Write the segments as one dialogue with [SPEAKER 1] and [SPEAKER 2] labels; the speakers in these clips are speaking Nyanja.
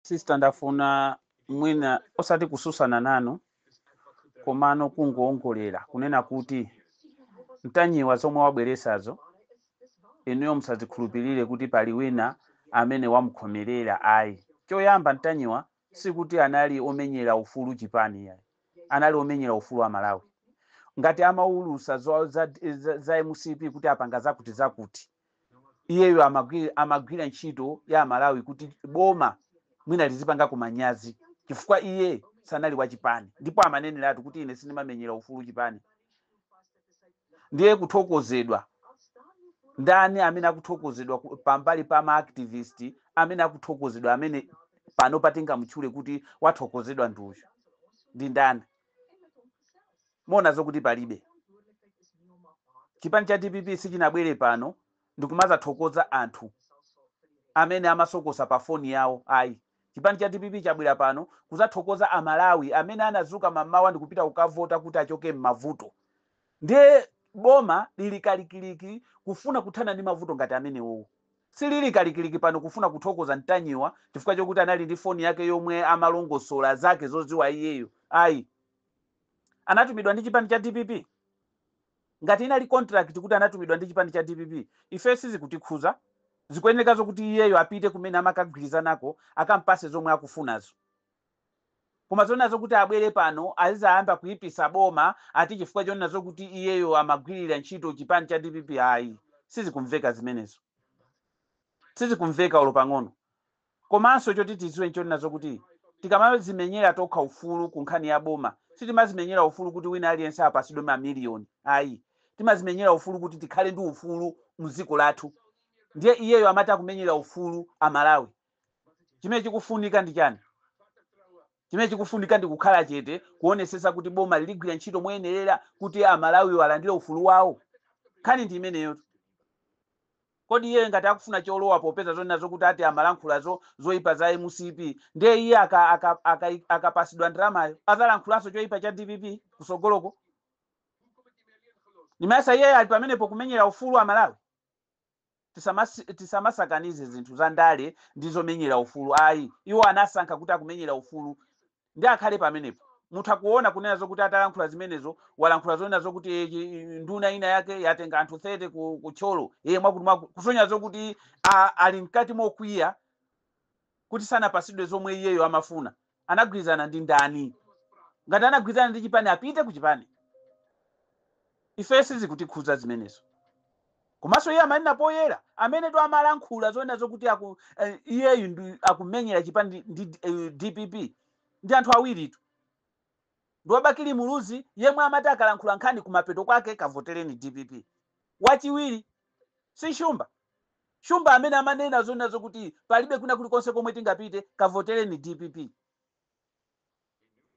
[SPEAKER 1] Sister, ndafuna mwina osati kususana nanu, komano kungoongolera kunena kuti Mtanyiwa zomwe wabweresazo, inuyo musazikhulupirire kuti pali wina amene wamukhomerera, ayi. Choyamba, Mtanyiwa sikuti anali omenyera ufulu chipani, ayi. Anali omenyera ufulu wa Malawi. Ngati amaulusa za MCP kuti apanga zakuti zakuti, iyeyo amagwira ntchito ya Malawi kuti boma mwina lizipanga kumanyazi, chifukwa iye sanali wachipani, ndipo amaneneratu kuti ine sindimamenyera ufulu chipani. Ndiye kuthokozedwa, ndani amene akuthokozedwa pambali pa maactivist amene akuthokozedwa, amene pano patingamutchule kuti wathokozedwa ndi uyu, ndi ndani? Mona zokuti palibe. Chipani cha DPP sichinabwere pano ndikumazathokoza anthu amene amasokosa pa foni yawo, ayi. Chipani cha DPP chabwera pano kuzathokoza Amalawi amene anazuka mammawa ndikupita kukavota kuti achoke m'mavuto. Ndiye boma lili kalikiliki kufuna kuthana ndi mavuto ngati amenewowo. Silili kalikiliki pano kufuna kuthokoza Mtanyiwa chifukwa chokuti anali ndi foni yake yomwe amalongosola zake zodziwa iyeyo, ayi. Anatumidwa ndi chipani cha DPP? Ngati inali contract kuti anatumidwa ndi chipani cha DPP, ife sizikutikhuza. Zikuyeneka zokuti iyeyo apite kumene amakagwirizanako, akampase zomwe akufunazo. Koma zonena zokuti abwere pano azizayamba kuyipisa boma ati chifukwa chonena zokuti iyeyo amagwirira ntchito chipani cha DPP, ayi, sizikumveka zimenezo, sizikumveka olo pang'ono. Komanso choti tiziwe nchonena zokuti tikamazimenyera tokha ufulu ku nkhani ya boma, sitimazimenyera ufulu kuti wina aliyense apasidwe mamiliyoni, ayi. Timazimenyera ufulu kuti tikhale ndi ufulu mdziko lathu. Ndiye iyeyo amati akumenyera ufulu Amalawi, chimene chikufunika ndi chani? Chimene chikufunika ndi kukhala chete, kuonesesa kuti boma liligwira ntchito moyenerera kuti Amalawiwo alandire ufulu wawo. Nkhani ndi imeneyo. Kodi iye ngati akufuna cholowa, popeza zonena zokuti ati amalankhula zoyipa za MCP, ndiye iye akapasidwa ndalamayo azalankhulanso choyipa cha DPP kusogoloko? Nimayesa iye ali pamenepo kumenyera ufulu Amalawi? Tisamasakanize zinthu za ndale ndi zomenyera ufulu, ayi. Iwo anasankha kuti akumenyera ufulu, ndi akhale pamenepo. Mutha kuona kunena zokuti atalankhula zimenezo, walankhula zonena zokuti nduna ina yake yatenga anthu 30 ku Thyolo, iye mwakuti mwakuti, kusonya zokuti ali mkati mokwiya kuti sanapasidwe zomwe iyeyo amafuna. Anagwirizana ndi ndani? Ngati anagwirizana ndi chipani, apite ku chipani. Ife sizikutikhuza zimenezo. Komanso iye amanena poyera, amene to amalankhula zonena zokuti iyeyu ndi akumenyera chipani ndi DPP ndi anthu awiritu, ndi wabakili Muluzi yemwe amati akalankhula nkhani kumapeto kwake kavotereni DPP. Wachiwiri si Shumba? Shumba amene amanena zonena zokuti palibe kwina kulikonse komwe tingapite, kavotereni DPP.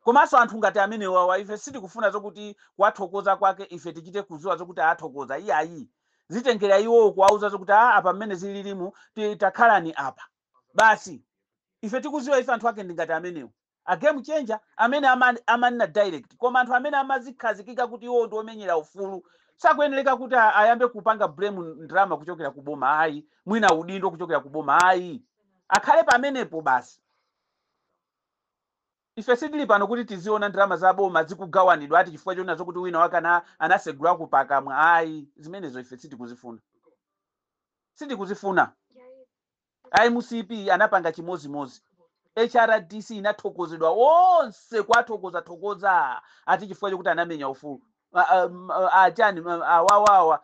[SPEAKER 1] Komanso anthu ngati amene wawa, ife sitikufuna zokuti kuwathokoza kwake ife tichite kuziwa zokuti athokoza, iyayi. Zitengera iwowo kuwauza zokuti a apa mmene zililimu, takhalani apa basi. Ife tikuziwa, ife anthu ake ndi ngati amenewo, a game changer amene amanena direct. Koma anthu amene amazikhazikika kuti iwo ndi omenyera ufulu sakuyenereka kuti ayambe kupanga blame ndalama kuchokera ku boma, ayi, mwina udindo kuchokera ku boma, ayi. Akhale pamenepo basi. Ife sitili pano kuti tiziona ndalama za boma zikugawanidwa ati chifukwa chonena zokuti wina wake anasegulako pakamwa, ayi. Zimenezo ife sitikuzifuna, sitikuzifuna. MCP anapanga chimozimozi. HRDC inathokozedwa, onse kwathokoza thokoza ati chifukwa chokuti anamenya ufulu. Achani, awawawa,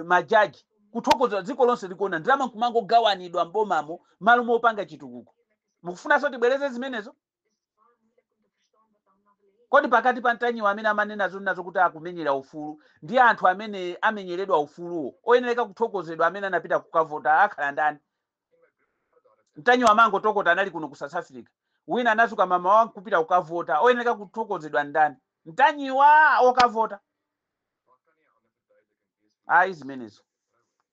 [SPEAKER 1] majaji kuthokoza, dziko lonse likuona ndalama nkumangogawanidwa mbomamo malo mopanga chitukuko. Mukufunanso tibwereze zimenezo? Kodi pakati pa Mtanyiwa amene amanena zonazo kuti akumenyera ufulu ndi anthu amene amenyeredwa ufuluwo, oyenereka kuthokozedwa amene anapita kukavota akhala ndani? Mtanyiwa amangotokota, anali kuno ku South Africa. Wina anazuka mama wangu kupita kukavota, oyenereka kuthokozedwa ndani? Mtanyiwa, okavota? Ayi, zimenezo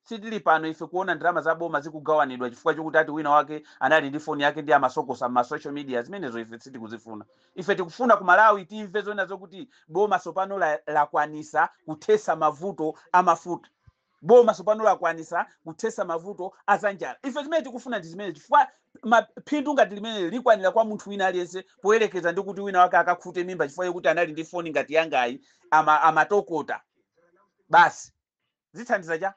[SPEAKER 1] sitili pano ife kuona ndalama za boma zikugawanidwa chifukwa chokuti ati wina wake anali ndi foni yake ndi amasokosa ma social media. Zimenezo ife sitikuzifuna. Ife tikufuna ku Malawi timve zona zokuti boma sopano lakwanisa kuthesa mavuto amafuta, boma sopano lakwanisa kuthesa mavuto azanjala. Ife zimene tikufuna ndi zimene, chifukwa Phindu ngati limene likwanira kwa munthu wina aliyense poyerekeza ndi kuti wina wake akakhute mimba chifukwa chokuti anali ndi foni ngati yangayi, amatokota basi, zithandiza cha?